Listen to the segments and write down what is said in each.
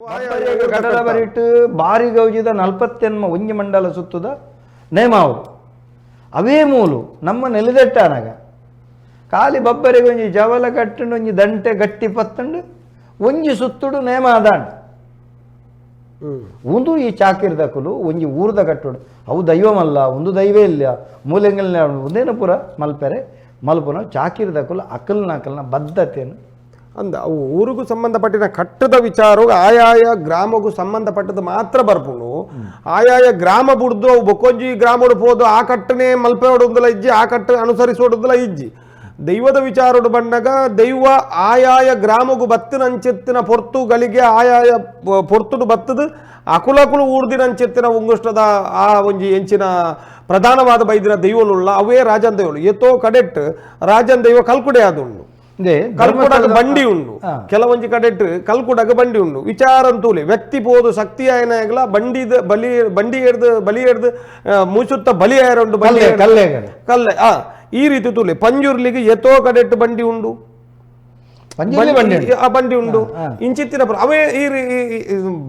ಕಡಲ ಬರಿಟ್ಟು ಬಾರಿ ಗೌಜಿದ ನಲ್ಪತ್ತೆನ್ಮ ಒಂಜಿ ಮಂಡಲ ಸುತ್ತುದ ನೇಮಾವು ಅವೇ ಮೂಲು ನಮ್ಮ ನೆಲದಟ್ಟಾನಗ ಖಾಲಿ ಬಬ್ಬರಿಗೆ ಒಂಜಿ ಜವಲ ಕಟ್ಟುಂಡು ಒಂಜಿ ದಂಟೆ ಗಟ್ಟಿ ಪತ್ತಂಡು ಒಂಜಿ ಸುತ್ತುಡು ನೇಮ ಅದಾಂಡ್. ಉಂದು ಈ ಚಾಕಿರ್ದಕುಲು ಒಂಜಿ ಊರ್ದ ಕಟ್ಟುಡು ಅವು ದೈವಮಲ್ಲ, ಒಂದು ದೈವ ಇಲ್ಲ ಮೂಲೆಂಗಲ್ನ ಒಂದೇನ ಪೂರ ಮಲ್ಪೆರೆ ಮಲ್ಪುನ ಚಾಕಿರ್ದಕುಲು ಅಕಲ್ನ ಅಕಲ್ನ ಬದ್ಧತೆಯನ್ನು ಅಂದ ಅವು ಊರಿಗೂ ಸಂಬಂಧಪಟ್ಟಿನ ಕಟ್ಟದ ವಿಚಾರ ಆಯಾಯ ಗ್ರಾಮಗೂ ಸಂಬಂಧಪಟ್ಟದ್ದು ಮಾತ್ರ ಬರ್ಪುಂಡು. ಆಯಾಯ ಗ್ರಾಮ ಬುಡ್ದು ಅವು ಬೊಕ್ಕೊಂಜಿ ಗ್ರಾಮಡು ಪೋದು ಆ ಕಟ್ಟನೆ ಮಲ್ಪೆ ಹೊಡುವುದಿಲ್ಲ ಇಜ್ಜಿ, ಆ ಕಟ್ಟು ಅನುಸರಿಸೋಡುದಿಲ್ಲ ಇಜ್ಜಿ. ದೈವದ ವಿಚಾರಡು ಬಂದಾಗ ದೈವ ಆಯಾಯ ಗ್ರಾಮಗೂ ಬತ್ತಿನ ಅಂಚೆತ್ತಿನ ಪೊರ್ತುಗಳಿಗೆ ಆಯಾಯ ಪೊರ್ತುಡು ಬತ್ತದು ಅಕುಲಕುಲು ಊರ್ದಿನ ಅಂಚೆತ್ತಿನ ಉಂಗುಷ್ಟದ ಆ ಒಂಜಿ ಎಂಚಿನ ಪ್ರಧಾನವಾದ ಬೈದಿನ ದೈವಲುಳ್ಳ ಅವೇ ರಾಜನ್ ದೈವಲು. ಏತೋ ಕಡೆಟ್ ರಾಜನ್ ದೈವ ಕಲ್ಕುಡೆ ಆದುಂಡು, ಕಲ್ಕುಡಗ ಬಂಡಿ ಉಂಡು. ಕೆಲವೊಂಜಿ ಕಡೆಟ್ ಕಲ್ಕುಡಗ ಬಂಡಿ ಉಂಡು. ವಿಚಾರ ಅಂತೂಲೆ ವ್ಯಕ್ತಿ ಪೋದು ಶಕ್ತಿ ಆಯನಾಗಲ ಬಂಡಿದ ಬಲಿ ಬಂಡಿ ಎಡ್ದು ಬಲಿ ಎಡ್ದು ಮುಸುತ್ತ ಬಲಿ ಆಯರುಂಡು ಬಲಿ ಕಲ್ಲೆ ಕಲ್ಲೆ. ಆ ಈ ರೀತಿ ತೂಲೆ ಪಂಜುರ್ಲಿಗೆ ಎತೋ ಕಡೆಟ್ ಬಂಡಿ ಉಂಡು, ಆ ಬಂಡಿ ಉಂಡು. ಇಂಚಿತ್ತಿನ ಅವೇ ಈ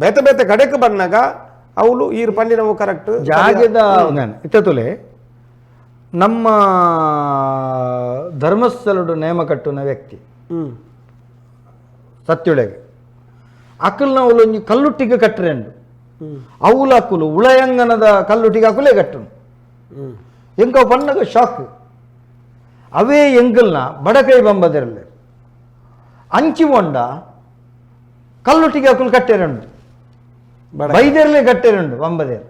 ಬೇತೆ ಬೇತೆ ಕಡೆಕ್ ಬಂದಾಗ ಅವಳು ಈ ಪಂಡಿನವು ಕರೆಕ್ಟ್ ಜಾಗದ ಇತ್ತತುಲೆ. ನಮ್ಮ ಧರ್ಮಸ್ಥಳಡು ನೇಮ ಕಟ್ಟುನ ವ್ಯಕ್ತಿ ಸತ್ಯುಳೆಗೆ ಅಕಲ್ನ ಅವಲೊಂಜಿ ಕಲ್ಲುಟ್ಟಿಗೆ ಕಟ್ಟರೆಂಡು ಅವುಲ ಅಕುಲು ಉಳಯಂಗನದ ಕಲ್ಲುಟ್ಟಿಗೆ ಅಕುಲೇ ಕಟ್ಟುನು. ಎಂಕ ಪಣ್ಣಗ ಶಾಕ್. ಅವೇ ಎಂಕಲ್ನ ಬಡಕೈ ಬಂಬದಿರಲಿ ಅಂಚಿ ಒಂಡ ಕಲ್ಲುಟ್ಟಿಗೆ ಅಕುಲು ಕಟ್ಟೆರಂಡು, ಬೈದೆರ್ಲೆ ಕಟ್ಟೆರಂಡು ಬಂಬದೇರು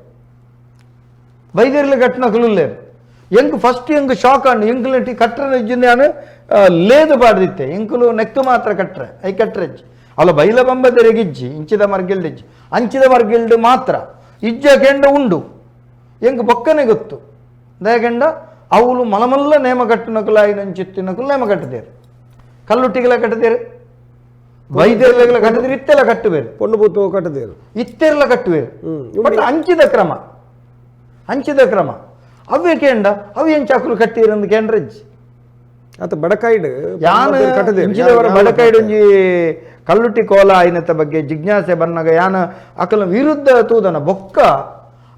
ಬೈದೆರ್ಲೆ ಕಟ್ಟಿನ ಅಕುಲು ಎಂಕ್ ಫಸ್ಟ್ ಎಂಕ್ ಶಾಕ್ ಅಂಡು. ಎಂಕುಲು ಕಟ್ಟರೆ ಇಜ್ಜಿಂದಾನು ಲೇದು ಪಾಡ್ದಿತ್ತೆ ಎಂಕುಲು ನೆಕ್ಕು ಮಾತ್ರ ಕಟ್ಟರೆ I ಕಟ್ಟರೆ ಅಲ್ಲ ಬೈಲ ಬಂಬದೆರೆಗೆ ಇಜ್ಜಿ ಇಂಚಿದ ಮರ್ಗಿಲ್ಡ್ ಇಜ್ಜಿ ಅಂಚಿದ ಮರ್ಗಿಲ್ಡ್ ಮಾತ್ರ ಇಜ್ಜ ಕೆಂಡ ಉಂಡು. ಎಂಕ್ ಬೊಕ್ಕನೆ ಗೊತ್ತು ದಯಕೆಂಡ ಅವುಲು ಮಲಮಲ್ಲ ನೇಮ ಕಟ್ಟುನಕುಲು ಐನಂಚಿತ್ತಿನಕುಲು ನೇಮ ಕಟ್ಟದೇರು, ಕಲ್ಲುಟ್ಟಿಗೆಲ್ಲ ಕಟ್ಟದೇರು, ಬೈದೆರ್ಲೆಗೆಲ್ಲ ಕಟ್ಟದೇರು, ಇತ್ತೆಲ್ಲ ಕಟ್ಟುವೇರು, ಪೊಣ್ಣು ಬೂತು ಕಟ್ಟದೇರು, ಇತ್ತೆಲ್ಲ ಕಟ್ಟುವೇರು. ಬಟ್ ಅಂಚಿದ ಕ್ರಮ ಅಂಚಿದ ಕ್ರಮ ಅವೇ ಕೇಂಡ ಅವು ಏನು ಚಾಕುಲು ಕಟ್ಟಿರಂದು ಕೇಂದ್ರಜ್ಜಿ ಅತ ಬಡಕಾಯ್ಡು ಯಾನ ಇಂಚಿದವರ ಬಡಕಾಯ್ಡು ಒಂಜಿ ಕಲ್ಲುಟ್ಟಿ ಕೋಲ ಆಯ್ನತ ಬಗ್ಗೆ ಜಿಜ್ಞಾಸೆ ಬನ್ನಗ ಯಾನ ಅಕಲ ವಿರುದ್ಧ ತೂದನ ಬೊಕ್ಕ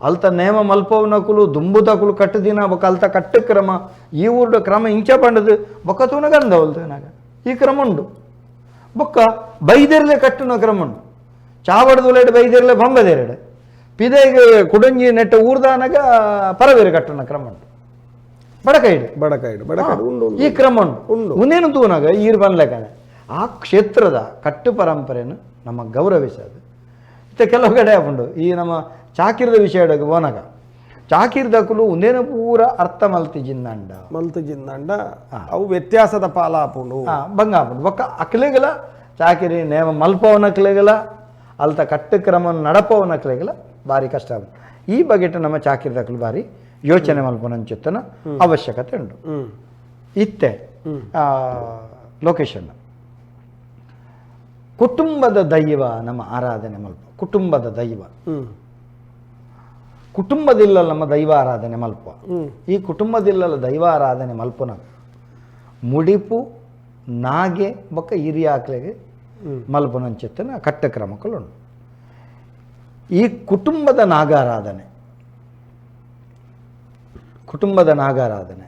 ಅಲ್ತ ನೇಮ ಮಲ್ಪವನಕುಲು ದುಂಬುತಕುಲು ಕಟ್ಟದಿನ ಬೊಕ್ಕ ಅಲ್ತ ಕಟ್ಟು ಕ್ರಮ ಈ ಊರುಡ ಕ್ರಮ ಇಂಚ ಪಂಡದು ಬೊಕ್ಕ ತೂನಗ ಅಂದವಲ್ತನಾಗ ಈ ಕ್ರಮ ಉಂಡು. ಬೊಕ್ಕ ಬೈದೆರ್ಲೆ ಕಟ್ಟುನ ಕ್ರಮ ಉಂಡು. ಚಾವಡದುಲೆಡು ಬೈದೆರ್ಲೆ ಬಂಬದೆರಡು ಪಿದೆಗೆ ಕುಡಂಜಿ ನೆಟ್ಟ ಊರ್ದಾನಗ ಪರವೇರು ಕಟ್ಟುನ ಕ್ರಮ ಉಂಟು. ಬಡಕೈಡು ಬಡಕಾಯ್ಡು ಬಡಕಾಯ್ಡು ಉಂಡು ಈ ಕ್ರಮ ಉಂಡು ಉಂಡು. ಉಂದೇನು ತೂನಾಗ ಈರ್ ಬನ್ಲೆಕನೆ ಆ ಕ್ಷೇತ್ರದ ಕಟ್ಟು ಪರಂಪರೆಯನ್ನು ನಮ್ಮ ಗೌರವಿಸೋದು. ಇತ್ತೆ ಕೆಲವು ಕಡೆ ಉಂಡು ಈ ನಮ್ಮ ಚಾಕಿರದ ವಿಷಯದಾಗ ಹೋನಾಗ ಚಾಕಿರ್ದಕುಲು ಉಂದೇನ ಪೂರ ಅರ್ಥ ಮಲ್ತಿ ಜಿಂದಾಂಡ ಮಲ್ತು ಜಿಂದಾಂಡ ಅವು ವ್ಯತ್ಯಾಸದ ಪಾಲ ಆಪುಂಡು ಬಂಗ ಆಪುಂಡು. ಬೊಕ್ಕ ಅಕ್ಲೆಗಲ ಚಾಕಿರಿ ನೇಮ ಮಲ್ಪವನಕ್ಲೆಗಲ ಅಲ್ತ ಕಟ್ಟು ಕ್ರಮ ನಡಪವನಕ್ಲೆಗಲ ಭಾರಿ ಕಷ್ಟ ಆಪುಂಡು. ಈ ಬಗೆಟ್ ನಮ್ಮ ಚಾಕಿರ್ದಕುಲು ಭಾರಿ ಯೋಚನೆ ಮಲ್ಪುನಂಚಿತ್ತನ ಅವಶ್ಯಕತೆ ಉಂಟು. ಇತ್ತೆ ಲೊಕೇಶನ್ ಕುಟುಂಬದ ದೈವ ನಮ್ಮ ಆರಾಧನೆ ಮಲ್ಪ ಕುಟುಂಬದ ದೈವ ಕುಟುಂಬದಿಲ್ಲ ನಮ್ಮ ದೈವ ಆರಾಧನೆ ಮಲ್ಪ. ಈ ಕುಟುಂಬದಿಲ್ಲಲ್ಲ ದೈವ ಆರಾಧನೆ ಮಲ್ಪುನಾಗ ಮುಡಿಪು ನಾಗೆ ಬೊಕ್ಕ ಹಿರಿಯಾಕ್ಲೆಗೆ ಮಲ್ಪುನಂಚಿತ್ತನ ಕಟ್ಟ ಕ್ರಮಕ್ಕಳು. ಈ ಕುಟುಂಬದ ನಾಗಾರಾಧನೆ ಕುಟುಂಬದ ನಾಗಾರಾಧನೆ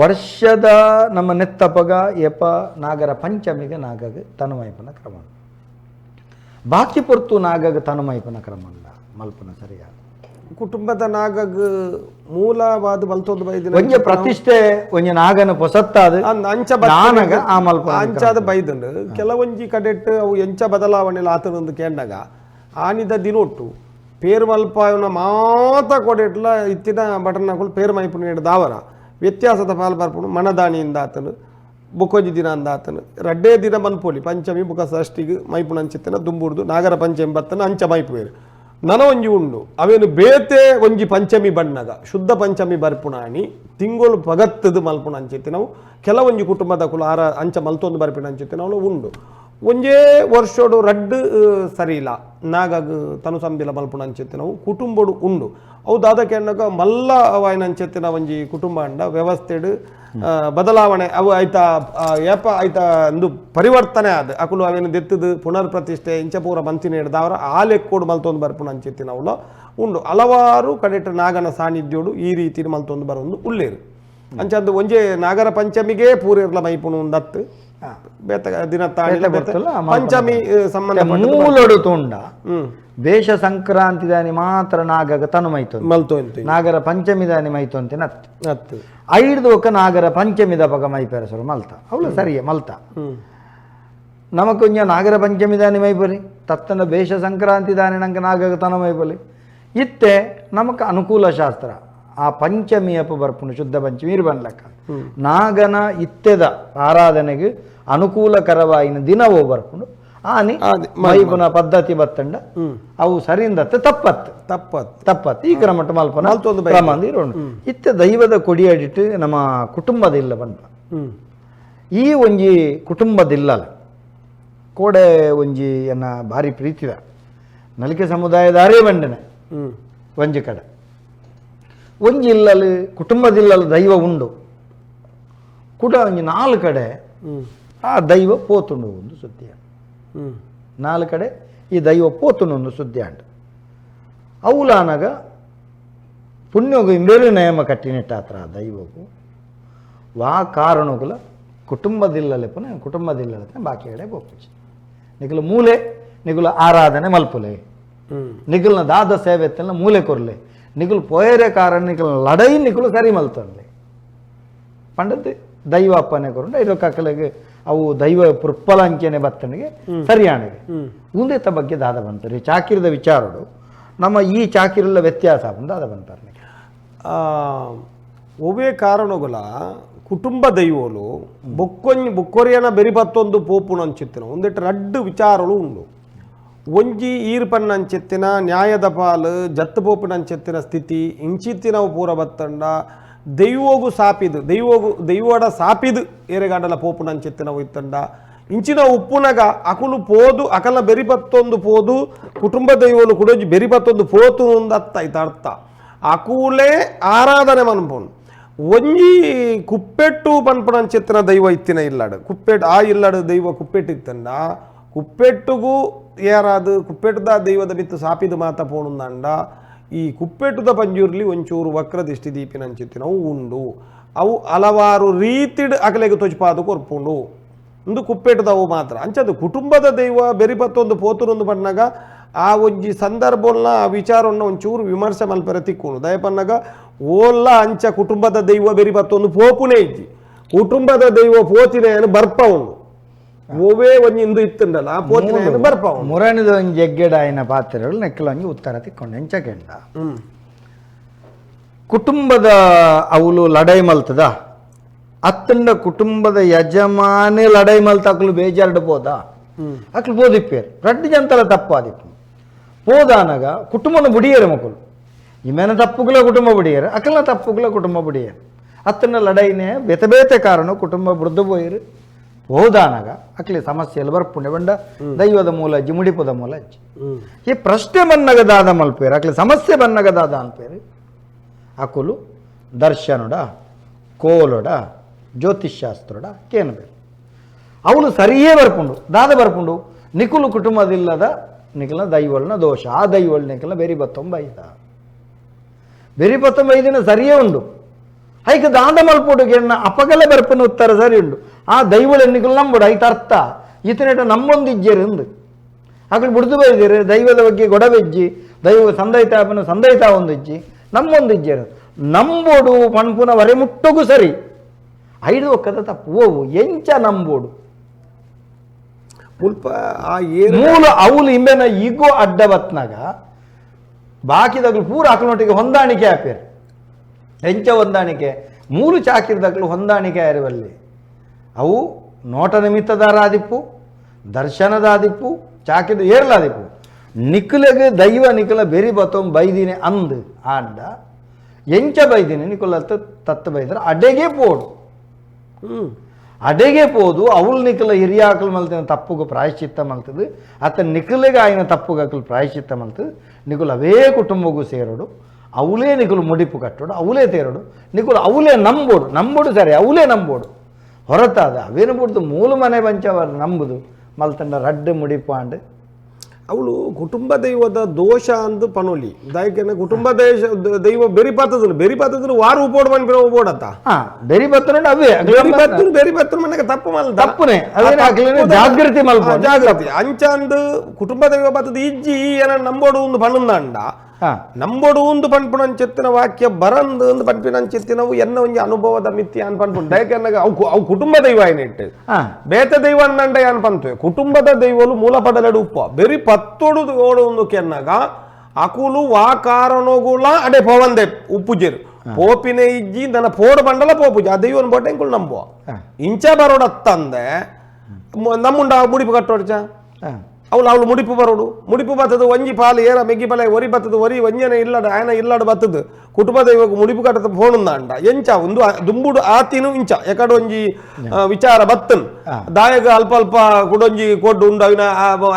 ವರ್ಷದ ನಮ್ಮ ನೆತ್ತಪಗ ಎಪ ನಾಗರ ಪಂಚಮಿಗೆ ನಾಗಗ ತನುಮೈಪನ ಕ್ರಮ. ಬಾಕಿ ಪೊರ್ತು ನಾಗಗ ತನುಮೈಪನ ಕ್ರಮ ಅಲ್ಲ ಮಲ್ಪನ ಸರಿಯಾದ ಕುಟುಂಬದ ನಾಗಗ್ ಮೂಲವಾದ ಮಲ್ತೊಂದು ಬೈದಿನ ಒಂಜಿ ಪ್ರತಿಷ್ಠೆ ಒಂಜಿ ನಾಗನ ಪೊಸತ್ತಾದ ಅಂಚ ನಾನಗ ಆ ಮಲ್ಪ ಅಂಚಾದ ಬೈದುಂಡು. ಕೆಲವೊಂಜಿ ಕಡೆಟ್ ಅವು ಎಂಚ ಬದಲಾವಣೆ ಆತನೊಂದು ಕೇಂಡಾಗ ಆನಿದ ದಿನೊಟ್ಟು ಪೇರು ಮಲ್ಪಾಯನ ಮಾತ ಕೊಡೆಟ್ಲ ಇತ್ತಿನ ಬಟನ್ ಪೇರು ಮೈಪುನ ದಾವರ ವ್ಯತ್ಯಾಸದ ಪಾಲ್ ಬರ್ಪುಂಡು. ಮನದಾನಿಯಿಂದ ಆತನು ಬುಕ್ಕೊಂಜಿ ದಿನ ಅಂದ ಆತನು ರಡ್ಡೇ ದಿನ ಮನ್ಪೋಲಿ ಪಂಚಮಿ ಬುಕ ಷಷ್ಠಿಗೆ ಮೈಪುನ ಅಂಚಿತ್ತನ ದುಂಬುಡ್ದು ನಾಗರ ಪಂಚಮಿ ಬತ್ತನ ಅಂಚ ಮೈಪುವೇರು. ನನ ಒಂಜಿ ಉಂಡು ಅವೇನು ಬೇತೆ ಒಂಜಿ ಪಂಚಮಿ ಬಣ್ಣಗ ಶುದ್ಧ ಪಂಚಮಿ ಬರ್ಪುಣಾಣಿ ತಿಂಗಳು ಪಗತ್ತದು ಮಲ್ಪುಣ ಅಂಚಿತ್ತೆ ನಾವು ಕೆಲವೊಂಜಿ ಕುಟುಂಬದ ಕುಲ ಆರ ಅಂಚ ಮಲ್ತೊಂದು ಬರ್ಪಿನ ಅಂಚಿತ್ತೆ ನಾವು ಉಂಡು. ಒಂಜೇ ವರ್ಷೋಡು ರಡ್ಡು ಸರಿ ಇಲ್ಲ ನಾಗಾಗ ತನು ಸಂಬಿಲ ಮಲ್ಪುಣ ಅಂಚೆತ್ತಿನವು ಕುಟುಂಬಡು ಉಂಡು. ಅವು ದಾದಕ್ಕೆ ಮಲ್ಲ ವಾಯಿನ ಅಂಚೆತ್ತಿನ ಒಂಜಿ ಕುಟುಂಬ ಅಂಡ ವ್ಯವಸ್ಥೆಡು ಬದಲಾವಣೆ ಅವು ಆಯ್ತಾ ಏಪ ಆಯ್ತಾ ಒಂದು ಪರಿವರ್ತನೆ ಆದ ಅಕುಲು ಅವೇನು ದೆತ್ತದು ಪುನರ್ ಪ್ರತಿಷ್ಠೆ ಇಂಚ ಪೂರ ಮಂತಿನ ಹಿಡ್ದವರ ಆ ಲೆಕ್ಕೋಡು ಮಲ್ತೊಂದು ಬರ್ಪುಣ ಅಂಚೆತ್ತಿನವುಲ ಉಂಡು. ಹಲವಾರು ಕಡೆಟ್ ನಾಗನ ಸಾನ್ನಿಧ್ಯೋಡು ಈ ರೀತಿ ಮಲ್ತೊಂದು ಬರೊಂದು ಉಳ್ಳೇರು. ಅಂಚಂದು ಒಂಜೇ ನಾಗರ ಪಂಚಮಿಗೆ ಪೂರಿರ್ಲ ಮೈಪುಣು ದತ್ತು ಬೇತ ದಿನ ಪಂಚಮಿ ಸಂಬಂಧ ಮೂಲೊಡು ತುಂಡ ಬೇಷ ಸಂಕ್ರಾಂತಿ ದಾನಿ ಮಾತ್ರ ನಾಗಗ ತನು ಮೈತೊಂದು ಮಲ್ತೊಂತು, ನಾಗರ ಪಂಚಮಿ ದಾನಿ ಮೈತೊಂತಿನ ಅತ್ತು ಐದು ಒಕ್ಕ ನಾಗರ ಪಂಚಮಿದ ಪಗ ಮೈಪೆರಸರು ಮಲ್ತ ಅವಳು ಸರಿಯೇ ಮಲ್ತ. ನಮಕೊಂಜ ನಾಗರ ಪಂಚಮಿ ದಾನಿ ಮೈಪರಿ ತತ್ತನ ಬೇಷ ಸಂಕ್ರಾಂತಿ ದಾನಿ ನಂಗೆ ನಾಗಗ ತನು ಮೈಪಲಿ ಇತ್ತೆ ನಮಕ್ ಅನುಕೂಲ ಶಾಸ್ತ್ರ ಆ ಪಂಚಮಿ ಅಪ್ಪ ಬರ್ಪುಣು ಶುದ್ಧ ಪಂಚಮಿ ಇರ್ಬನ್ಲಕ್ಕ ನಾಗನ ಇತ್ತೆದ ಆರಾಧನೆಗೆ ಅನುಕೂಲಕರವಾಯಿನ ದಿನವೋ ಬರ್ಪುಣು ಆನಿ ಮೈಪುನ ಪದ್ಧತಿ ಬತ್ತಂಡ ಅವು ಸರಿಂದತ್ತೆ ತಪ್ಪತ್ತು ತಪ್ಪತ್ತು ತಪ್ಪತ್ತು ಈ ಕ್ರಮಟ್ಟು ಮಲ್ಪನ ಕ್ರಮ ಅಂದಿರೋಣ. ಇತ್ತೆ ದೈವದ ಕೊಡಿಯಡಿಟ್ಟು ನಮ್ಮ ಕುಟುಂಬದಿಲ್ಲ ಬನ್ಪ ಈ ಒಂಜಿ ಕುಟುಂಬದಿಲ್ಲಲ್ಲ ಕೋಡೆ ಒಂಜಿ ಎನ್ನ ಭಾರಿ ಪ್ರೀತಿದ ನಲಿಕೆ ಸಮುದಾಯದಾರೇ ಬಂಡನೆ ಒಂಜಿ ಕಡೆ ಒಂಜಿ ಇಲ್ಲಲ್ಲಿ ಕುಟುಂಬದಿಲ್ಲಲ್ಲಿ ದೈವ ಉಂಡು ಕೂಡ ಒಂಜಿ ನಾಲ್ಕು ಕಡೆ ಆ ದೈವ ಪೋತುಂಡು ಒಂದು ಸುದ್ದಿ ನಾಲ್ಕು ಕಡೆ ಈ ದೈವ ಪೋತುಂಡು ಒಂದು ಸುದ್ದಿ ಅಂಡು ಅವುಲಾನಗ ಪುಣ್ಯೋಗು ಇಂಬೇರು ನಯಮ ಕಟ್ಟಿನಿಟ್ಟಾತ್ರ ಆ ದೈವಗು ವಾ ಕಾರಣಗುಲ ಕುಟುಂಬದಿಲ್ಲಲೆ ಪುನಃ ಕುಟುಂಬದಿಲ್ಲಲೆ ಬಾಕಿ ಕಡೆ ಬೋಪುಜಿ ನಿಗುಲ ಮೂಲೆ ನಿಗುಲ ಆರಾಧನೆ ಮಲ್ಪುಲೆ ನಿಗುಲ್ನ ದಾದ ಸೇವೆತ್ತಲ್ಲ ಮೂಲೆ ಕೊರ್ಲೆ ನಿಗುಲು ಪೋಯರೆ ಕಾರಣ ನಿಗುಲ ಲಡೈ ನಿಗುಲು ಸರಿ ಮಲ್ತನ್ಲೆ ಪಂಡದ್ದು ದೈವ ಅಪ್ಪನೆ ಕೊರುಂಡ ಇದು ಕಕ್ಕಲಿಗೆ ಅವು ದೈವ ಪೃಪ್ಪಲಂಚನೆ ಬತ್ತನಿಗೆ ಸರಿಯಾಣಿಗೆ ಉಂದೆತ್ತ ಬಗ್ಗೆ ದಾದ ಬಂತಾರೆ ಚಾಕಿರದ ವಿಚಾರಡು ನಮ್ಮ ಈ ಚಾಕಿರಲ್ಲ ವ್ಯತ್ಯಾಸ ದಾದ ಬಂತಾರೆ. ಒವೇ ಕಾರಣಗಳ ಕುಟುಂಬ ದೈವೋಲು ಬೊಕ್ಕೊಂಜಿ ಬೊಕ್ಕೊರಿಯನ ಬೆರಿಬತ್ತೊಂದು ಪೋಪುನ ಅಂಚಿತ್ತಿನ ಒಂದೆಟ್ಟು ರಡ್ಡು ವಿಚಾರಗಳು ಉಂಡು. ಒಂಜಿ ಈರ್ಪಣ್ಣ ಅಂಚೆತ್ತಿನ ನ್ಯಾಯದ ಪಾಲು ಜತ್ತು ಪೋಪಿನ ಅಂಚೆತ್ತಿನ ಸ್ಥಿತಿ ಇಂಚಿತ್ತಿನವು ಪೂರ ಬತ್ತಂಡ ದೈವೋಗು ಸಾಪಿದು ದೈವೋಗು ದೈವಡ ಸಾಪಿದು ಏರೆಗಾಂಡಲ ಪೋಪುನ ಅಂಚೆತ್ತಿನವು ಇತ್ತಂಡ ಇಂಚಿನ ಉಪ್ಪುನಗ ಅಕುಲು ಪೋದು ಅಕಲ ಬೆರಿಬತ್ತೊಂದು ಪೋದು ಕುಟುಂಬ ದೈವೋಲು ಕುಡೊಂಜಿ ಬೆರಿಬತ್ತೊಂದು ಪೋತು ಅತ್ತ ಐತ ಅರ್ಥ ಅಕುಲೇ ಆರಾಧನೆ ಮನ್ಪುನು. ಒಂಜಿ ಕುಪ್ಪೆಟ್ಟು ಪನ್ಪುನ ಅಂಚೆತ್ತಿನ ದೈವ ಇತ್ತಿನ ಇಲ್ಲಾಡು ಕುಪ್ಪೆಟ್ಟು ಆ ಇಲ್ಲಾಡು ದೈವ ಕುಪ್ಪೆಟ್ಟು ಇತ್ತಂಡ ಕುಪ್ಪೆಟ್ಟುಗೂ ಏರಾದು ಕುಪ್ಪೆಟ್ಟದ ದೈವದ ಬಿತ್ತು ಸಾಪಿದು ಮಾತ ಪೋಣುಂದಂಡ ಈ ಕುಪ್ಪೆಟ್ಟುದ ಪಂಜುರ್ಲಿ ಒಂಚೂರು ವಕ್ರದಿಷ್ಟಿ ದೀಪಿನ ಅಂಚಿತ್ತಿನವು ಉಂಡು. ಅವು ಹಲವಾರು ರೀತಿಡ್ ಅಕಲೆಗೆ ತೊಜ್ಪಾದು ಕೊರ್ಪುಂಡು ಒಂದು ಕುಪ್ಪೆಟ್ಟದವು ಮಾತ್ರ ಅಂಚದು ಕುಟುಂಬದ ದೈವ ಬೆರಿಬತ್ತೊಂದು ಪೋತುರೊಂದು ಪಣ್ಣಾಗ ಆ ಒಂಜಿ ಸಂದರ್ಭನ್ನ ಆ ವಿಚಾರವನ್ನು ಒಂಚೂರು ವಿಮರ್ಶೆ ಮಲ್ಪೆರೆ ತಿಕ್ಕೋನು ದಯಪನ್ನಾಗ ಓಲ್ಲ ಅಂಚ ಕುಟುಂಬದ ದೈವ ಬೆರಿಬತ್ತೊಂದು ಪೋಪುನೇ ಇಜ್ಜಿ ಕುಟುಂಬದ ದೈವ ಪೋತಿನ ಬರ್ಪ ಉಂಡು ಓವೇ ಒಂಜಿ ಇಂದು ಇತ್ತಂಡಲ್ಲ ಆ ಪೋತಿನ ಬರ್ಪ ಉಂಡು. ಮುರಣಿದ ಒಂಜಿ ಜಗ್ಗೆಡಾಯಿನ ಪಾತ್ರೆಗಳು ನೆಕ್ಕಲೊಂಜಿ ಉತ್ತರ ತಿಕ್ಕೊಂಡು ಎಂಚಕೆಂಡ ಕುಟುಂಬದ ಅವಲು ಲಡೈ ಮಲ್ತದ ಅತ್ತಂಡ ಕುಟುಂಬದ ಯಜಮಾನೆ ಲಡೈ ಮಲ್ತ ಅಕ್ಲು ಬೇಜಾರ್ಡ್ ಪೋದ ಅಕ್ಲು ಬೋದಿಪ್ಪೇರು ರಡ್ಡು ಜಂತಲ ತಪ್ಪಾದಿಪ್ಪು ಪೋದಾನಗ ಕುಟುಂಬನ ಬುಡಿಯರು ಮಕ್ಕಳು ಇಮೇನ ತಪ್ಪುಗಳ ಕುಟುಂಬ ಬುಡಿಯರು ಅಕಲ್ನ ತಪ್ಪುಗಳ ಕುಟುಂಬ ಬುಡಿಯರು ಅತ್ತಂಡ ಲಡೈನೆ ಬೇತೆ ಬೇತೆ ಕಾರಣ ಕುಟುಂಬ ಬುಡ್ದು ಪೋಯಿರು ಹೋದಾನಗ ಅಕ್ಲಿ ಸಮಸ್ಯೆಯಲ್ಲಿ ಬರ್ಪುಂಡೆ ಬಂಡ ದೈವದ ಮೂಲ ಅಜ್ಜಿ ಮುಡಿಪದ ಮೂಲ ಅಜ್ಜಿ ಈ ಪ್ರಶ್ನೆ ಬನ್ನಗ ದಾದ ಮಲ್ಪೇರು ಅಕ್ಲಿ ಸಮಸ್ಯೆ ಬನ್ನಗ ದಾದ ಅನ್ಪೇರು ಅಕುಲು ದರ್ಶನೊಡ ಕೋಲೊಡ ಜ್ಯೋತಿಷ್ಶಾಸ್ತ್ರೊಡ ಕೇನಬೇಕು ಅವಳು ಸರಿಯೇ ಬರ್ಪುಂಡು ದಾದ ಬರ್ಪುಂಡು ನಿಕುಲು ಕುಟುಂಬದಿಲ್ಲದ ನಿಕಲ ದೈವಳ್ನ ದೋಷ ಆ ದೈವಳ್ ನಿಕಲ ಬೆರಿ ಬತ್ತೊಂಬೈದ ಬೆರಿ ಬತ್ತೊಂಬೈದಿನ ಸರಿಯೇ ಉಂಡು ಐಕ ದಾದ ಮಲ್ಪುಡುಗೆ ಅಪಗಲ ಬರ್ಪನ ಉತ್ತರ ಸರಿ ಉಂಡು ಆ ದೈವಳ ನಿಕುಲು ನಂಬುಡು ಐತ ಅರ್ಥ ಈತನೇಟ ನಮ್ಮೊಂದಿಜ್ಜೇರು ಅಂದು ಅಕಲು ಬುಡ್ದು ಬೈದಿರು ದೈವದ ಬಗ್ಗೆ ಗೊಡವೆಜ್ಜಿ ದೈವ ಸಂದೈತಾಪನ ಸಂದೈತ ಒಂದಿಜ್ಜಿ ನಮ್ಮೊಂದಿಜ್ಜೇರು ನಂಬೋಡು ಪಣ್ಪುನ ವರೆ ಮುಟ್ಟಗೂ ಸರಿ ಐದು ಒಕ್ಕದ ತಪ್ಪು ಓವು ಎಂಚ ನಂಬೋಡು ಮುಲ್ಪ ಆ ಏರು ಮೂಲ ಅವಲು ಇಂಬೆನ ಈಗೋ ಅಡ್ಡ ಬತ್ನಾಗ ಬಾಕಿದಗ್ಲು ಪೂರ ಅಕಲನೊಟ್ಟಿಗೆ ಹೊಂದಾಣಿಕೆ ಆಪೇರು ಎಂಚ ಹೊಂದಾಣಿಕೆ ಮೂಲು ಚಾಕಿರ್ದಗ್ಲು ಹೊಂದಾಣಿಕೆ ಆಯಿರುವಲ್ಲಿ ಅವು ನೋಟ ನಿಮಿತ್ತದಾರಾದಿಪ್ಪು ದರ್ಶನದಾದಿಪ್ಪು ಚಾಕಿದ ಏರ್ಲಾದಿಪ್ಪು ನಿಕ್ಕುಲೆಗ್ ದೈವ ನಿಕುಲ ಬೆರಿ ಬತ್ತೊಂ ಬೈದಿನಿ ಅಂದ್ ಆಂಡ ಎಂಚ ಬೈದಿನಿ ನಿಕುಲ ತತ್ತು ಬೈದ್ರ ಅಡೆಗೆ ಪೋಡು. ಅಡೆಗೆ ಪೋದು ಅವಳು ನಿಖಲ ಹಿರಿಯಾಕಲ್ ಮಲ್ತಿನ ತಪ್ಪುಗು ಪ್ರಾಯಶ್ಚಿತ್ತ ಮಲ್ತದು ಅತ್ತ ನಿಖಲಿಗೆ ಆಯ್ನ ತಪ್ಪುಗಕಲ್ ಪ್ರಾಯಶ್ಚಿತ್ತ ಮಲ್ತದು ನಿಕುಲು ಅವೇ ಕುಟುಂಬಗೂ ಸೇರೋಡು ಅವಳೇ ನಿಕುಲು ಮುಡಿಪು ಕಟ್ಟೋಡು ಅವಳೇ ತೇರೋಡು ನಿಕುಲು ಅವಳೇ ನಂಬೋಡು ನಂಬೋಡು ಸರಿ ಅವಳೇ ನಂಬೋಡು ಹೊರತಾದ ಅವೇನು ಬಿಡ್ದು ಮೂಲ ಮನೆ ಬಂಚವರು ನಂಬುದು ಮಲ್ತಂಡ ರಡ್ಡು ಮುಡಿಪು ಆಂಡ್ ಅವಳು ಕುಟುಂಬ ದೈವದ ದೋಷ ಅಂದು ಪನೋಲಿ ದಯಕೆನ ಕುಟುಂಬ ದೇಶ ದೈವ ಬೆರಿ ಪಾತದನು ಬೆರಿ ಪಾತದನು ವಾರು ಉಪೋಡ್ ಮನ್ಪಿನ ಉಪೋಡತ್ತ ಹಾ ಬೆರಿ ಬತ್ತನುಂಡು ಅವೇ ಬೆರಿ ಬತ್ತನು ಬೆರಿ ಬತ್ತನು ಮನೆಗೆ ತಪ್ಪು ಮಲ್ದ ತಪ್ಪುನೆ ಅವೇನು ಅಕ್ಲೆನೆ ಜಾಗೃತಿ ಮಲ್ಪೊಡು. ಜಾಗೃತಿ ಅಂಚಾಂದು ಕುಟುಂಬ ದೈವ ಬತ್ತದ ಇಜ್ಜಿ ಏನ ನಂಬೋಡು ಒಂದು ಪಣ್ಣುಂದಾಂಡ ಹಾ ನಂಬೋಡು ಒಂದು ಪನ್ಪುನಂಚೆತ್ತಿನ ವಾಕ್ಯ ಬರಂದು ಒಂದು ಪನ್ಪಿನಂಚೆತ್ತಿನವು ಎನ್ನ ಒಂಜಿ ಅನುಭವದ ಮಿತಿ ಅನ್ ಪನ್ಪುಂಡು ದಯಕೆನ್ನಗ ಅವು ಅವು ಕುಟುಂಬ ದೈವ ಏನಿಟ್ಟು ಹಾ ಬೇತ ದೈವ ಅನ್ನಂಡ ಯಾನ್ ಪಂತುವೆ ಕುಟುಂಬದ ದೈವಲು ಮೂಲ ಪಡಲೆಡು ಉಪ್ಪ ಬೆರಿ ಪತ್ತೊಡು ಓಡು ಒಂದು ಕೆನ್ನಗ ಅಕುಲು ವಾ ಕಾರಣಗುಲ ಅಡೆ ಪೋವಂದೆ ಉಪ್ಪುಜೆರು ಪೋಪಿನ ಇಜ್ಜಿ ನನ್ನ ಪೋಡು ಬಂಡಲ ಪೋಪುಜಿ ಆ ದೈವನ ಬೋಟ ಇಂಕುಲು ನಂಬುವ ಹಾ. ಇಂಚ ಬರೋಡತ್ತಂದೆ ನಮ್ಮುಂಡ ಮುಡಿಪು ಕಟ್ಟೋಡ್ಚ ಹಾ ಅವಳು ಅವಳು ಮುಡಿಪು ಬರೋಡು ಮುಡಿಪು ಬತ್ತದು ಒಂಜಿ ಪಾಲು ಏರ ಮೆಗ್ಗಿ ಪಲೆ ಒರಿ ಬತ್ತದು ಒರಿ ಒಂಜನೆ ಇಲ್ಲಡ ಆಯನ ಇಲ್ಲಡ ಬತ್ತದು ಕುಟುಂಬ ದೈವಕ್ಕೆ ಮುಡಿಪು ಕಟ್ಟದ ಫೋನುಂದಾಂಡ ಎಂಚ ಒಂದು ದುಂಬುಡು ಆತಿನು ಇಂಚ ಎಕಡ ಒಂಜಿ ವಿಚಾರ ಬತ್ತನ್ ದಾಯಗ ಅಲ್ಪ ಅಲ್ಪ ಕುಡೊಂಜಿ ಕೊಡ್ಡು ಉಂಡು ಅವಿನ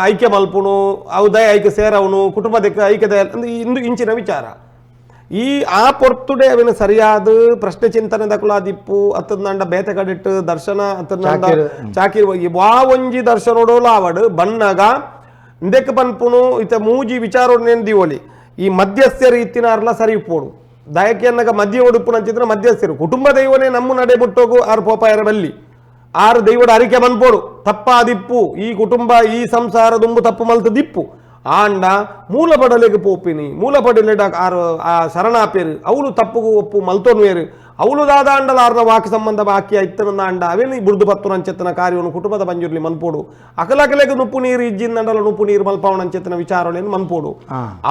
ಐಕ್ಯ ಮಲ್ಪುಣು ಅವು ದಯ ಐಕ್ಯ ಸೇರವನು ಕುಟುಂಬದ ಐಕ್ಯದ ಅಂದ್ರೆ ಇಂದು ಇಂಚಿನ ವಿಚಾರ ಈ ಆ ಪೊರ್ತುಡೆ ಅವಿನ ಸರಿಯಾದ ಪ್ರಶ್ನೆ ಚಿಂತನೆ ದಕುಲಾದಿಪ್ಪು ಅತ್ತಂದಾಂಡ ಬೇತೆ ಕಡಿಟ್ಟು ದರ್ಶನ ಅತ್ತಂದಾಂಡ ಚಾಕಿರ್ ವಾ ಒಂಜಿ ದರ್ಶನೋಡೋಲ ಆವಡು ಬಣ್ಣಗ ಇಂದೆಕ್ ಪನ್ಪುಣು ಇತ ಮೂಜಿ ವಿಚಾರೋಡ್ ದಿವೊಲಿ ಈ ಮಧ್ಯಸ್ಥರು ಇತ್ತಿನಾರ್ಲ ಸರಿ ಪೋಡು ದಯಕೆನ್ನಗ ಮಧ್ಯ ಉಡುಪು ನಂಚಿದ್ರೆ ಮಧ್ಯಸ್ಥರು ಕುಟುಂಬ ದೈವನೇ ನಮ್ಮ ನಡೆ ಬಿಟ್ಟೋಗು ಆರು ಪೋಪಾಯರ ಬಲ್ಲಿ ಆರು ದೈವಡ ಅರಿಕೆ ಮನ್ಪೋಡು ತಪ್ಪಾದಿಪ್ಪು ಈ ಕುಟುಂಬ ಈ ಸಂಸಾರ ದುಂಬು ತಪ್ಪು ಮಲ್ತು ದಿಪ್ಪು ಆಂಡ ಮೂಲ ಪಡಲೆಗೆ ಪೋಪಿನಿ ಮೂಲ ಪಡಲೆಡ ಆರು ಆ ಶರಣಾಪೇರು ಅವಳು ತಪ್ಪುಗು ಒಪ್ಪು ಮಲ್ತೋನ್ವೇರು ಅವಳು ದಾದಾಂಡಲ ಆರ್ನ ವಾಕ್ಯ ಸಂಬಂಧ ವಾಕ್ಯ ಇತ್ತನ ಅಂಡ ಅವೇನು ಬುಡ್ದು ಪತ್ತು ನಂచెತ್ತನ ಕಾರ್ಯವನ್ನು ಕುಟುಂಬದ ಬಂಜುರ್ಲಿ ಮನ್ಪೋಡು ಅಕಲಕಲೆಗೆ ನುಪ್ಪು ನೀರು ಇಜ್ಜಿಂದಂಡಲ ನುಪ್ಪು ನೀರು ಮಲ್ಪಾವಣ ಅಂచెತ್ತನ ವಿಚಾರಗಳೇನು ಮನ್ಪೋಡು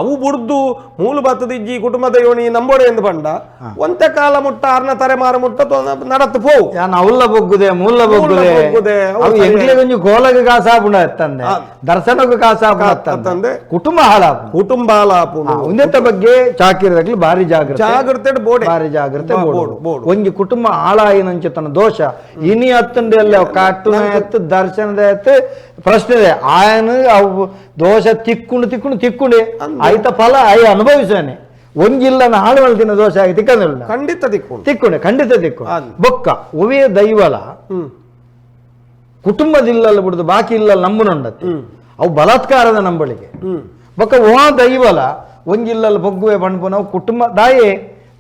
ಅವು ಬುಡ್ದು ಮೂಲ ಬತ್ತದ ಇಜ್ಜಿ ಕುಟುಂಬದ ಯೋನಿ ನಂಬೋಡೆ ಎಂದು ಬಂಡ ಒಂತೆ ಕಾಲ ಮುಟ್ಟ ಆರ್ನ ತರೆಮಾರ ಮುಟ್ಟ ನಡತ್ತು ಪೋವು ಯಾನ್ ಅವ್ಲ ಬೊಗ್ಗುದೆ ಮೂಲ ಬೊಗ್ಗುದೆ ಬೊಗ್ಗುದೆ, ಅವು ಅವು ಎಂಕ್ಲೆಗ್ ಒಂಜಿ ಕೋಲಗ್ ಕಾಸಾಪುಂಡ ಎತ್ತಂದೆ ದರ್ಶನಕ್ಕೂ ಕಾಸಾಪುಂಡ ಅತ್ತಂದೆ. ಕುಟುಂಬ ಹಾಳಾಪುಂಡು. ಕುಟುಂಬ ಹಾಳಾಪುಂಡು. ಉಂದೆತ್ತ ಬಗ್ಗೆ ಚಾಕಿರದಾಗ್ಲಿ ಭಾರಿ ಜಾಗ್ರತೆ ಜಾಗ್ರತೆ ಬೋಡೆ ಭಾರಿ ಜಾಗ್ರತೆ ಬೋಡು. ಬೋಡು. ಒಂಜಿ ಕುಟುಂಬ ಹಾಳಾಯಿನಂಚ ತನ್ನ ದೋಷ ಇನಿ ಅತ್ತಂಡೆ ಅಲ್ಲ ಕಾಟುನ ಎತ್ತು ದರ್ಶನದ ಎತ್ತು ಪ್ರಶ್ನೆ ಇದೆ ಆಯನ ಅವು ದೋಷ ತಿಕ್ಕೊಂಡು ತಿಕ್ಕೊಂಡು ತಿಕ್ಕೊಂಡೆ ಆಯ್ತ ಫಲ ಆಯ್ ಅನುಭವಿಸಾನೆ ಒಂಜಿಲ್ಲ ಹಾಳು ಮಲ್ತಿನ ದೋಷ ಆಗಿ ತಿಕ್ಕಂದಿಲ್ಲ ಖಂಡಿತ ತಿಕ್ಕೊಂಡು ತಿಕ್ಕೊಂಡೆ ಖಂಡಿತ ತಿಕ್ಕು ಅಂದ್. ಬೊಕ್ಕ ಒವೇ ದೈವಲ ಕುಟುಂಬದಿಲ್ಲಲ್ಲ ಬಿಡುದು ಬಾಕಿ ಇಲ್ಲ ನಂಬುನುಂಡತ್ತೆ ಅವು ಬಲಾತ್ಕಾರದ ನಂಬಳಿಕೆ ಬೊಕ್ಕ ಓ ದೈವಲ ಒಂಜಿಲ್ಲಲ್ಲ ಬೊಗ್ಗುವೆ ಪಣ್ಪುನವು ಕುಟುಂಬ ದಾಯೆ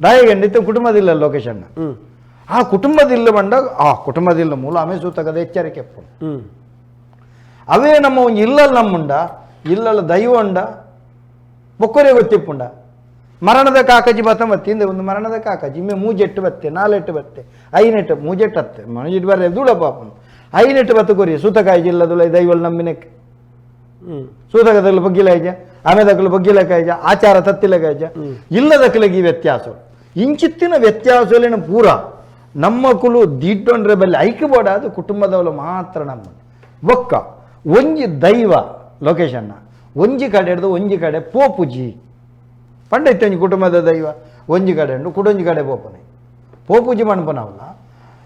ದಾಯೆ ನಿತ್ಯ ಕುಟುಂಬದಿಲ್ಲ ಲೊಕೇಶನ್ ಆ ಕುಟುಂಬದಿಲ್ಲ ಬಂಡ ಆ ಕುಟುಂಬದಿಲ್ಲ ಮೂಲ ಆಮೆ ಸೂತಕದ ಎಚ್ಚರಿಕೆ ಎಪ್ಪುಂಡು. ಅವೇ ನಮ್ಮ ಒಂಜಿ ಇಲ್ಲಲ್ಲ ನಮ್ಮುಂಡ ಇಲ್ಲಲ್ಲ ದೈವ ಉಂಡ ಬೊಕ್ಕೊರೆ ಗೊತ್ತಿಪ್ಪುಂಡ ಮರಣದ ಕಾಕಜಿ ಬತ್ತ ಬತ್ತಿ ಹಿಂದೆ ಒಂದು ಮರಣದ ಕಾಕಜಿ ಇಮ್ಮೆ ಮೂಜೆಟ್ಟು ಬತ್ತೆ ನಾಲೆಟ್ಟು ಬತ್ತೆ ಐನೆಟ್ಟು ಮೂಜೆಟ್ಟು ಹತ್ತೆ ಮನುಜೆಟ್ಟು ಬರ್ರೆ ದೂಳ ಪಾಪನು ಐನೆಟ್ಟು ಬತ್ತ ಕೊರಿ ಸೂತಕಾಯಿ ಜಿಲ್ಲದುಲ ದೈವಲ್ ನಂಬಿನೆಕ್ ಸೂತಕದಲ್ಲಿ ಬಗ್ಗಿಲ ಐಜ ಆಮೇದಕ್ಕಲು ಬಗ್ಗಿಲ ಕಾಯ್ಜ ಆಚಾರ ತತ್ತಿಲ ಕಾಯ್ಜ ಇಲ್ಲದಕ್ಕಲಿಗೆ ಈ ವ್ಯತ್ಯಾಸ ಇಂಚಿತ್ತಿನ ವ್ಯತ್ಯಾಸಲಿನ ಪೂರ ನಮ್ಮ ಕುಲು ದಿಡ್ಡೊಂಡ್ರೆ ಬಲ್ಲಿ ಐಕ್ಯಬೋಡ ಅದು ಕುಟುಂಬದವಳು ಮಾತ್ರ ನಮ್ಮ ಬೊಕ್ಕ ಒಂಜಿ ದೈವ ಲೊಕೇಶನ್ನ ಒಂಜಿ ಕಡೆ ಹಿಡ್ದು ಒಂಜಿ ಕಡೆ ಪೋಪುಜಿ ಪಂಡೈತೆ ಒಂಜಿ ಕುಟುಂಬದ ದೈವ ಒಂಜಿ ಕಡೆ ಉಂಡು ಕುಡೊಂಜಿ ಕಡೆ ಪೋಪನೆ ಪೋಪುಜಿ ಮಣ್ಪನವಲ್ಲ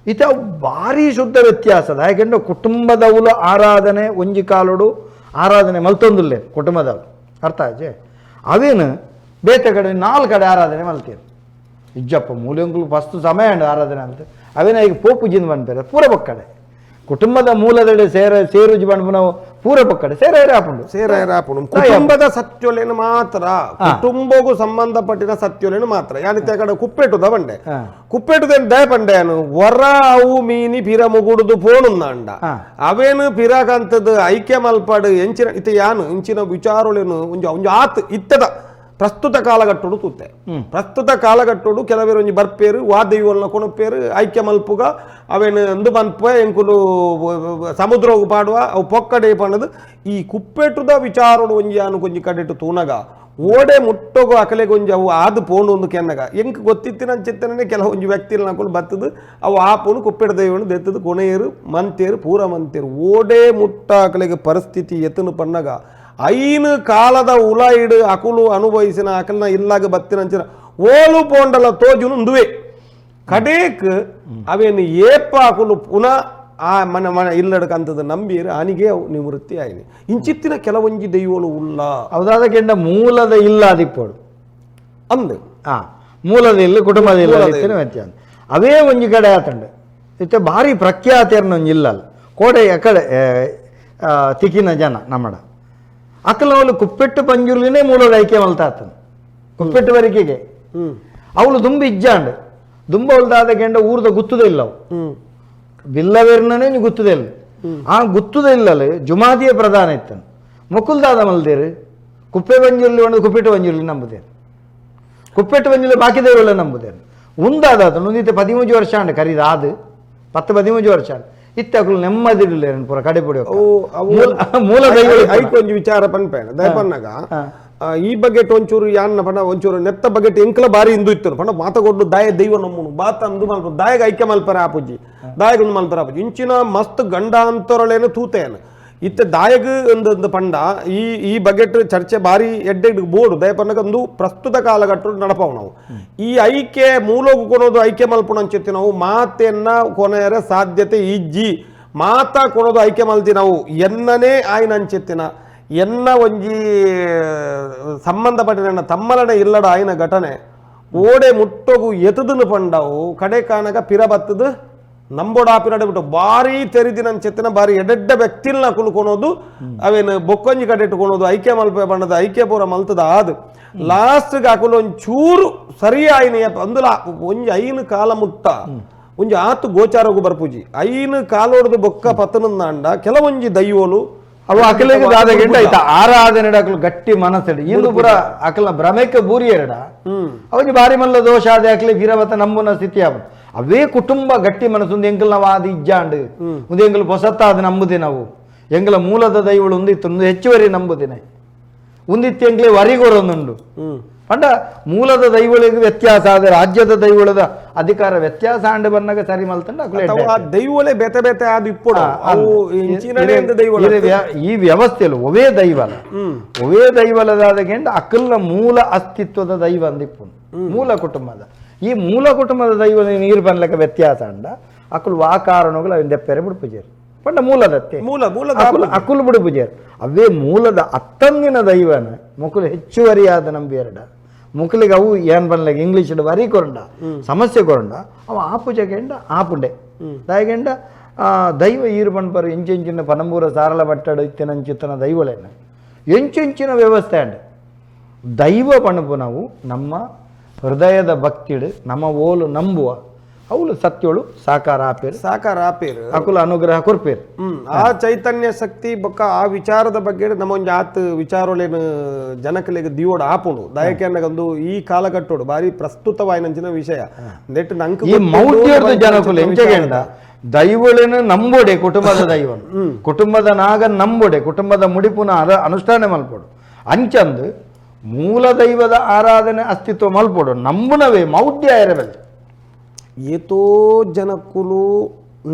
ಇತ ಭಾರಿ ಶುದ್ಧ ವ್ಯತ್ಯಾಸ ಅದ ಯಾಕೆಂದ್ರೆ ಕುಟುಂಬದವಳು ಆರಾಧನೆ ಒಂಜಿ ಕಾಲುಡು ಆರಾಧನೆ ಮಲ್ತೊಂದುಲ್ಲೆ ಕುಟುಂಬದವಳು ಅರ್ಥ ಆಯ್ಚೆ ಅವೇನು ಬೇತೆ ಕಡೆ ನಾಲ್ಕು ಕಡೆ ಆರಾಧನೆ ಮಲ್ತೀರು ಇಜ್ಜಪ್ಪ ಮೂಲೆಂಗುಲು ಫಸ್ಟ್ ಸಮಯ ಉಂಡು ಆರಾಧನೆ ಅಂತ ಅವೇನ ಈಗ ಪೋಪುಜಿಂದ ಬಂದ್ಪೇರೆ ಪೂರ ಪಕ್ಕಡೆ ಕುಟುಂಬದ ಮೂಲದಡೆ ಸೇರ ಸೇರುಜಿ ಬಂದ್ಪು ನಾವು ಪೂರ ಪಕ್ಕಡೆ ಸೇರ ಆಪುಂಡು ಸೇರಾಪುಣು ಕುಟುಂಬದ ಸತ್ಯೊಲೇನು ಮಾತ್ರ ಕುಟುಂಬಗೂ ಸಂಬಂಧಪಟ್ಟಿನ ಸತ್ಯೊಲೇನು ಮಾತ್ರ ಯಾನಿತ್ತೆ ಕಡೆ ಕುಪ್ಪೆಟ್ಟುದ ಬಂಡೆ ಕುಪ್ಪೆಟ್ಟುದೇನು ದಯ ಪಂಡೆ ಅನು ವರ ಅವು ಮೀನಿ ಪಿರ ಮುಗುಡುದು ಪೋಣುಂದಾಂಡ ಅವೇನು ಪಿರಕಂತದ್ದು ಐಕ್ಯ ಮಲ್ಪಾಡು ಎಂಚಿನ ಇತ್ತ ಯಾನು ಇಂಚಿನ ವಿಚಾರೊಲೇನು ಒಂಜಿ ಒಂಜಿ ಆತ್ ಇತ್ತದ ಪ್ರಸ್ತುತ ಕಾಲಘಟ್ಟೋಡು ತೂತೆ ಪ್ರಸ್ತುತ ಕಾಲಘಟ್ಟೋಡು ಕೆಲವೇರು ಒಂಜಿ ಬರ್ಪೇರು ವಾದೈವಲ್ನ ಕೊಣಪೇರು ಐಕ್ಯ ಮಲ್ಪುಗ ಅವೇನು ಅಂದು ಮನ್ಪ ಎಂಕುಲು ಸಮುದ್ರವು ಪಾಡುವ ಅವು ಪೊಕ್ಕಡೆ ಪಣ್ಣದು ಈ ಕುಪ್ಪೆಟ್ಟುದ ವಿಚಾರೋಡು ಒಂಜಿ ಯಾನು ಕೊಂಜಿ ಕಡೆಟು ತೂನಗ ಓಡೆ ಮುಟ್ಟೋಗು ಅಕಲೆ ಗೊಂಜಿ ಅವು ಆದು ಪೋಣು ಒಂದು ಕೆನ್ನಗ ಎಂಕ್ ಗೊತ್ತಿತ್ತಿನ ಚಿತ್ತನೇ ಕೆಲವೊಂಜಿ ವ್ಯಕ್ತಿಲ್ ನಕುಲು ಬತ್ತದು ಅವು ಆ ಪೋನು ಕುಪ್ಪೆಡ ದೈವನು ದೆತ್ತದು ಕೊನೆಯರು ಮಂತೇರು ಪೂರ ಮಂತೇರು ಓಡೆ ಮುಟ್ಟ ಅಕಲೆಗೆ ಪರಿಸ್ಥಿತಿ ಎತ್ತನು ಪಣ್ಣಗ ಐನು ಕಾಲದ ಉಲಾಯಿಡು ಅಕುಲು ಅನುಭವಿಸಿನ ಅಕಲ್ನ ಇಲ್ಲಾಗ ಬತ್ತಿನಂಚಿನ ಓಲು ಪೋಂಡಲ ತೋಜುನು ಉಂದುವೆ ಕಡೇಕ್ ಅವೇನು ಏಪ ಅಕುಲು ಪುನಃ ಆ ಮನ ಮನ ಇಲ್ಲಡಕಂತದ ನಂಬಿಯರು ಆನಿಗೆ ಅವು ನಿವೃತ್ತಿ ಆಯ್ನಿ ಇಂಚಿತ್ತಿನ ಕೆಲವೊಂಜಿ ದೈವಳು ಉಲ್ಲ ಅವದಾದ ಕೆಂಡ ಮೂಲದ ಇಲ್ಲ ಅದಿಪ್ಪೋಡು ಅಂದು ಮೂಲದ ಇಲ್ಲ ಕುಟುಂಬದ ಇಲ್ಲ ವ್ಯತ್ಯಾಸ ಅವೇ ಒಂಜಿ ಕಡೆ ಆತಂಡು ಇತ್ತೆ ಭಾರಿ ಪ್ರಖ್ಯಾತಿಯರ್ನ ಒಂಜಿ ಇಲ್ಲಲ್ಲ ಕೋಡೆ ಕಡೆ ತಿಕ್ಕಿನ ಜನ ನಮ್ಮಡ ಅಕ್ಕಲವಳು ಕುಪ್ಪೆಟ್ಟು ಪಂಜುರ್ಲಿನೇ ಮೂಲದ ಐಕ್ಯ ಮಲ್ತಾತನು ಕುಪ್ಪೆಟ್ಟು ವರಿಕೆಗೆ ಅವಳು ದುಂಬು ಇಜ್ಜಾಂಡು ದುಂಬ ಅವಳ್ದಾದ ಗೆಂಡ ಊರ್ದ ಗುತ್ತದೇ ಇಲ್ಲ ಅವು ಬಿಲ್ಲವೇರ್ನೇ ಗುತ್ತದೇ ಇಲ್ಲ ಆ ಗುತ್ತದೇ ಇಲ್ಲಲ್ಲ ಜುಮಾದಿಯ ಪ್ರಧಾನ ಇತ್ತನು ಮುಕುಲ್ದಾದ ಮಲ್ದೇರು ಕುಪ್ಪೆ ಪಂಜುರ್ಲಿ ಒಂದು ಕುಪ್ಪೆಟ್ಟು ಪಂಜುರ್ಲಿ ನಂಬುದೇರು ಕುಪ್ಪೆಟ್ಟು ಪಂಜುರ್ಲಿ ಬಾಕಿ ದೇವರುಗಳ ನಂಬುದೇರು ಉಂದಾದ ಒಂದಿತ್ತೆ 13 ವರ್ಷ ಅಂಡು ಕರೀದ ಅದು 10-13 ವರ್ಷ ಅಂಡು ಇತ್ತೆ ಅಕುಲು ನೆಮ್ಮದಿರಲಿಲ್ಲ ಪೂರ ಕಡೆಪುಡಿ ಮೂಲ ದೈವ ಐಕೊಂಜಿ ವಿಚಾರ ಪನ್ಪೇಣ ದಯಪನ್ನಾಗ ಈ ಬಗ್ಗೆ ಒಂಚೂರು ಯಾನ್ನ ಪಂಡ ಒಂಚೂರು ನೆತ್ತ ಬಗ್ಗೆ ಎಂಕಲ ಬಾರಿ ಇಂದು ಇತ್ತು ಪಂಡ ಮಾತಗೊಡ್ಡು ದಾಯ ದೈವ ನಮ್ಮನು ಬಾತ ಅಂದು ಮಲ್ಪ ದಾಯಗ ಐಕ್ಯ ಮಲ್ಪರ ಆಪುಜಿ ದಾಯಗ ಒಂದು ಮಲ್ಪರ ಆಪುಜಿ ಇಂಚಿನ ಮಸ್ತ್ ಗಂಡಾಂತರಳೇನು ತೂತೇನು ಇತ್ತೆ ದಾಯಗ ಒಂದು ಪಂಡ ಈ ಈ ಬಗೆಟ್ ಚರ್ಚೆ ಬಾರಿ ಎಡ್ಡೆಡ್ ಬೋರ್ಡು ದಯಪನ್ನಗ ಒಂದು ಪ್ರಸ್ತುತ ಕಾಲಘಟ್ಟ ನಡಪವು ನಾವು ಈ ಐಕ್ಯ ಮೂಲೋಗು ಕೊನೋದು ಐಕ್ಯ ಮಲ್ಪುಣಂಚೆತ್ತಿ ನಾವು ಮಾತೆಯನ್ನ ಕೊನೆಯರ ಸಾಧ್ಯತೆ ಇಜ್ಜಿ ಮಾತಾ ಕೊನೋದು ಐಕ್ಯ ಮಲ್ತಿ ನಾವು ಎನ್ನನೇ ಆಯ್ನಂಚೆತ್ತಿನ ಎನ್ನ ಒಂಜಿ ಸಂಬಂಧಪಟ್ಟಿನ ತಮ್ಮಲನೆ ಇಲ್ಲಡ ಆಯ್ನ ಘಟನೆ ಓಡೆ ಮುಟ್ಟೋಗು ಎತದನ್ನು ಪಂಡವು ಕಡೆ ಕಾಣಗ ಪಿರ ಬತ್ತದು ನಂಬೋಡಾಪಿನಡೆ ಬಿಟ್ಟು ಭಾರಿ ತೆರಿದಿನಂಚೆತ್ತಿನ ಭಾರಿ ಎಡೆಡ್ಡ ವ್ಯಕ್ತಿಲ್ನ ಕುಳ್ಕೊಳೋದು ಅವೇನು ಬೊಕ್ಕೊಂಜಿ ಕಡೆ ಇಟ್ಟುಕೊಳೋದು ಐಕ್ಯ ಮಲ್ಪೆ ಬಣ್ಣದ ಐಕ್ಯ ಪೂರ ಮಲ್ತದ ಅದು ಲಾಸ್ಟ್ಗೆ ಹಾಕಲು ಒಂಚೂರು ಸರಿ ಆಯ್ನ ಅಂದುಲ ಒಂಜಿ ಐನು ಕಾಲ ಮುಟ್ಟ ಒಂಜಿ ಆತು ಗೋಚಾರಗು ಬರ್ಪೂಜಿ ಐನು ಕಾಲೋಡ್ದು ಬೊಕ್ಕ ಪತನಂದಾಂಡ ಕೆಲವೊಂಜಿ ದೈವೋಲು ಅವು ಅಕಲಿಗೆ ದಾದ ಗೆಂಡ ಆಯ್ತಾ ಆರಾಧನೆ ಅಕಲು ಗಟ್ಟಿ ಮನಸ್ಸಡಿ ಇಂದು ಪುರ ಅಕಲ ಭ್ರಮೆಕ್ಕೆ ಬೂರಿ ಎರಡ ಅವನಿಗೆ ಭಾರಿ ಮಲ್ಲ ದೋಷ ಆದ ಅಕಲಿ ವೀರವತ ನಂಬುನ ಸ್ಥಿತಿ ಅವ ಅವೇ ಕುಟುಂಬ ಗಟ್ಟಿ ಮನಸ್ಸು ಎಂಕಲ್ ನಾವು ಅದು ಇಜ್ಜಾಂಡು ಒಂದು ಎಂಕಲ್ ಹೊಸತ್ತಾದ ನಂಬುದೆ ನಾವು ಎಂಗಲ ಮೂಲದ ದೈವಳು ಒಂದಿತ್ತು ಒಂದು ಹೆಚ್ಚುವರಿ ನಂಬುದಿನ ಒಂದಿತ್ತು ಎಂಕ್ಲೆ ವರಿಗೊರೊಂದುಂಡು ಪಂಡ ಮೂಲದ ದೈವಳಿಗೆ ವ್ಯತ್ಯಾಸ ಆದ ರಾಜ್ಯದ ದೈವಳದ ಅಧಿಕಾರ ವ್ಯತ್ಯಾಸ ಆಂಡು ಬಂದಾಗ ಸರಿ ಮಲ್ತಂಡ ಆ ದೈವಳೇ ಬೇತೆ ಬೇತೆ ಆದ ಇಪ್ಪೊಡು ಅವು ಈ ವ್ಯವಸ್ಥೆಯಲ್ಲಿ ಒವೇ ದೈವಲ ಒವೇ ದೈವಲದಾದಗೆಂಡ ಅಕಲ್ನ ಮೂಲ ಅಸ್ತಿತ್ವದ ದೈವ ಅಂದಿಪ್ಪುನು ಮೂಲ ಕುಟುಂಬದ ಈ ಮೂಲ ಕುಟುಂಬದ ದೈವ ನೀರು ಬನ್ಲಕ ವ್ಯತ್ಯಾಸ ಅಂಡ ಅಕುಲು ವಾ ಕಾರಣಗಳು ಅವಿಂದ ಪೆರೆ ಬಿಡ್ಪುಜೇರು ಪಂಡ ಮೂಲದತ್ತೆ ಮೂಲ ಮೂಲ ಅಕುಲು ಬಿಡುಪುಜೇರು ಅವೇ ಮೂಲದ ಅತ್ತಂದಿನ ದೈವನ ಮುಕುಲು ಹೆಚ್ಚುವರಿಯಾದ ನಂಬಿಯರಡ ಮುಕುಲಿಗೆ ಅವು ಏನ್ ಬನ್ಲಾಗ ಇಂಗ್ಲೀಷ್ ವರಿ ಕೊರಂಡ ಸಮಸ್ಯೆ ಕೊರಂಡ ಅವ ಆ ಪೂಜೆಗೆಂಡ ಆ ಪುಂಡೆ ದಾಯಗೆಂಡ ದೈವ ಈರು ಪನ್ಪರು ಎಂಚೆಂಚಿನ ಪನಂಬೂರ ಸಾರಳ ಬಟ್ಟಡು ಇತ್ತಿನಂಚಿತ್ತನ ದೈವಳೇನ ಎಂಚೆಂಚಿನ ವ್ಯವಸ್ಥೆ ಅಂಡ ದೈವ ಪಣಪು ನಾವು ನಮ್ಮ ಹೃದಯದ ಭಕ್ತಿಡು ನಮ್ಮ ಓಲು ನಂಬುವ ಅವಳು ಸತ್ಯೋಳು ಸಾಕಾರ ಆಪೇರು ಸಾಕಾರ ಆಪೇರು ಅಕುಲ ಅನುಗ್ರಹ ಕೊರ್ಪೇರು. ಆ ಚೈತನ್ಯ ಶಕ್ತಿ ಬೊಕ್ಕ ಆ ವಿಚಾರದ ಬಗ್ಗೆ ನಮ್ಮ ಒಂಜಿ ಆತ್ ವಿಚಾರೊಲೇನು ಜನಕಲೆಗ್ ದಿಯೋಡು ಆಪುಂಡು ದಯಕೆನ್ನಗೊಂದು ಈ ಕಾಲಘಟ್ಟೋಡು ಬಾರಿ ಪ್ರಸ್ತುತವಾಯಿನಂಚಿನ ವಿಷಯ ನೆಟ್ ನಂಕ್ ಈ ಮೌಢ್ಯದ ಜನಕುಲು ಎಂಚಗೆಂಡ ದೈವಳೇನು ನಂಬೋಡೆ ಕುಟುಂಬದ ದೈವನು ಕುಟುಂಬದ ನಾಗ ನಂಬೋಡೆ ಕುಟುಂಬದ ಮುಡಿಪುನ ಅನುಷ್ಠಾನ ಮಲ್ಪೋಡು ಅಂಚಂದು ಮೂಲ ದೈವದ ಆರಾಧನೆ ಅಸ್ತಿತ್ವ ಮಲ್ಪೋಡು ನಂಬುನವೇ ಮೌಢ್ಯ ಇರಬಲ್ಲ ಏತೋ ಜನಕ್ಕುಲು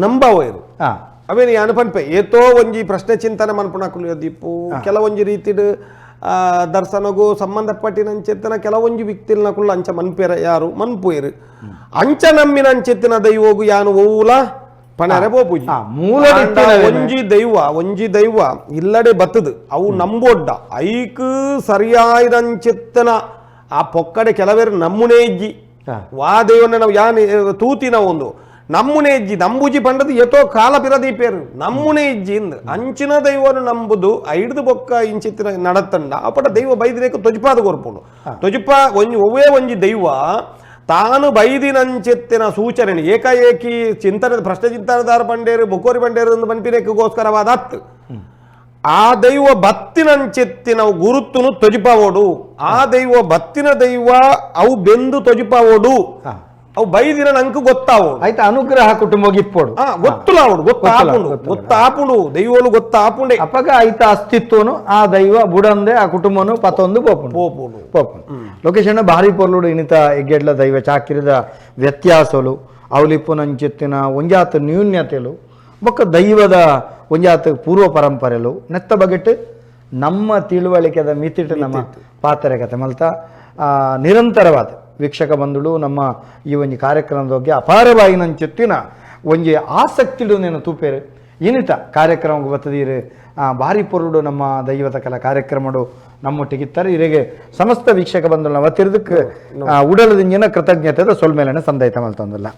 ನಂಬವೈರು ಅವೇನು ಯಾನು ಪನ್ಪೆ ಏತೋ ಒಂಜಿ ಪ್ರಶ್ನೆ ಚಿಂತನೆ ಮನ್ಪುಣಕುಲು ದೀಪು ಕೆಲವೊಂಜಿ ರೀತಿಡ್ ದರ್ಶನಗು ಸಂಬಂಧಪಟ್ಟಿನಂಚೆತ್ತನ ಕೆಲವೊಂಜಿ ವ್ಯಕ್ತಿಲ್ನಕುಲು ಅಂಚ ಮನ್ಪೇರ ಯಾರು ಮನ್ಪುಯರು ಅಂಚ ನಂಬಿನಂಚೆತ್ತಿನ ದೈವೋಗು ಯಾನು ಓವುಲ ಪಣರೆ ಪೋಪುಜಿ ಮೂಲ ಒಂಜಿ ದೈವ ಒಂಜಿ ದೈವ ಇಲ್ಲಡೆ ಬತ್ತದು ಅವು ನಂಬೋಡ್ಡ ಐಕ್ ಸರಿಯಾದಂಚೆತ್ತನ ಆ ಪೊಕ್ಕಡೆ ಕೆಲವೇರು ನಮ್ಮುನೇ ಇಜ್ಜಿ ವಾ ದೈವನ ನಾವು ಯಾನ್ ತೂತಿನ ಒಂದು ನಮ್ಮುನೇ ಇಜ್ಜಿ ನಂಬುಜಿ ಪಂಡದು ಎತೋ ಕಾಲ ಪಿರದೀಪೇರು ನಮ್ಮುನೇ ಇಜ್ಜಿ ಇಂದ್ ಅಂಚಿನ ದೈವನು ನಂಬುದು ಐಡ್ದು ಬೊಕ್ಕ ಇಂಚಿತ್ತಿನ ನಡತಂಡ ಅಪಟ ದೈವ ಬೈದಿನೇಕ ತೊಜಿಪಾದ ಕೊರ್ಪುಂಡು ತೊಜಿಪ ಒಂಜಿ ಒವ್ವೇ ಒಂಜಿ ದೈವ ತಾನು ಬೈದಿನಂಚೆತ್ತಿನ ಸೂಚನೆ ಏಕಾಏಕಿ ಚಿಂತನೆ ಪ್ರಶ್ನೆ ಚಿಂತನದಾರ ಬಂಡೇರು ಬೊಕ್ಕೋರಿ ಬಂಡೇರು ಎಂದು ಪನ್ಪಿನೇಕೋಸ್ಕರವಾದ ಅತ್ತು ಆ ದೈವ ಬತ್ತಿನಂಚೆತ್ತಿನ ಗುರುತುನು ತೊಜಿಪಾವೋಡು ಆ ದೈವ ಬತ್ತಿನ ದೈವ ಅವು ಬೆಂದು ತೊಜಿಪಾವೋಡು ಅವು ಬೈದಿನ ನಂಗೆ ಗೊತ್ತಾವೋಡು ಆಯ್ತು ಅನುಗ್ರಹ ಕುಟುಂಬ ಇಪ್ಪೋಡು ಗೊತ್ತುಲಾವಡು ಗೊತ್ತಾಪುಂಡು ಗೊತ್ತಾಪುಂಡು ದೈವಲು ಗೊತ್ತಾಪುಂಡೆ ಅಪ್ಪಗ ಆಯ್ತ ಅಸ್ತಿತ್ವನು ಆ ದೈವ ಬುಡಂದೆ ಆ ಕುಟುಂಬನು ಪತೊಂದು ಪೋಪುಂಡು ಪೋಪುಂಡು ಪೋಪುಂಡು ಲೊಕೇಶನ್ ಭಾರಿ ಪೊರ್ಲುಡು ಇನಿತ ಎಗ್ಗೆಡ್ಲ ದೈವ ಚಾಕಿರಿದ ವ್ಯತ್ಯಾಸಲು ಅವಲಿಪ್ಪುನಂಚೆತ್ತಿನ ಒಂಜಾತ ನ್ಯೂನ್ಯತೆಲು ಬೊಕ್ಕ ದೈವದ ಒಂಜಾತ ಪೂರ್ವ ಪರಂಪರೆಲು ನೆತ್ತ ಬಗೆಟ್ ನಮ್ಮ ತಿಳುವಳಿಕೆದ ಮಿತಿಟ್ಟು ನಮ್ಮ ಪಾತ್ರೆ ಕತೆ ಮಲ್ತ ನಿರಂತರವಾದ ವೀಕ್ಷಕ ಬಂಧುಗಳು ನಮ್ಮ ಈ ಒಂದು ಕಾರ್ಯಕ್ರಮದ ಬಗ್ಗೆ ಅಪಾರವಾಗಿ ನಂಚೆತ್ತಿನ ಒಂಜಿ ಆಸಕ್ತಿಡು ನೇನು ತೂಪೇರು. ಇನಿತ ಕಾರ್ಯಕ್ರಮಕ್ಕೆ ಬತ್ತದೀರು ಭಾರಿ ಪೊರುಡು ನಮ್ಮ ದೈವದ ಕಲಾ ಕಾರ್ಯಕ್ರಮಡು ನಮ್ಮೊಟ್ಟಿಗೆ ಇತ್ತಾರೆ. ಇರೆಗೆ ಸಮಸ್ತ ವೀಕ್ಷಕ ಬಂಧುಲ ವತಿರ್ದಕ್ ಉಡಲದಿಂಜಿನ ಕೃತಜ್ಞತೆದ ಸೊಲ್ಮೆಲೆನ ಸಂದೈತ ಮಲ್ತೊಂದುಲ್ಲ.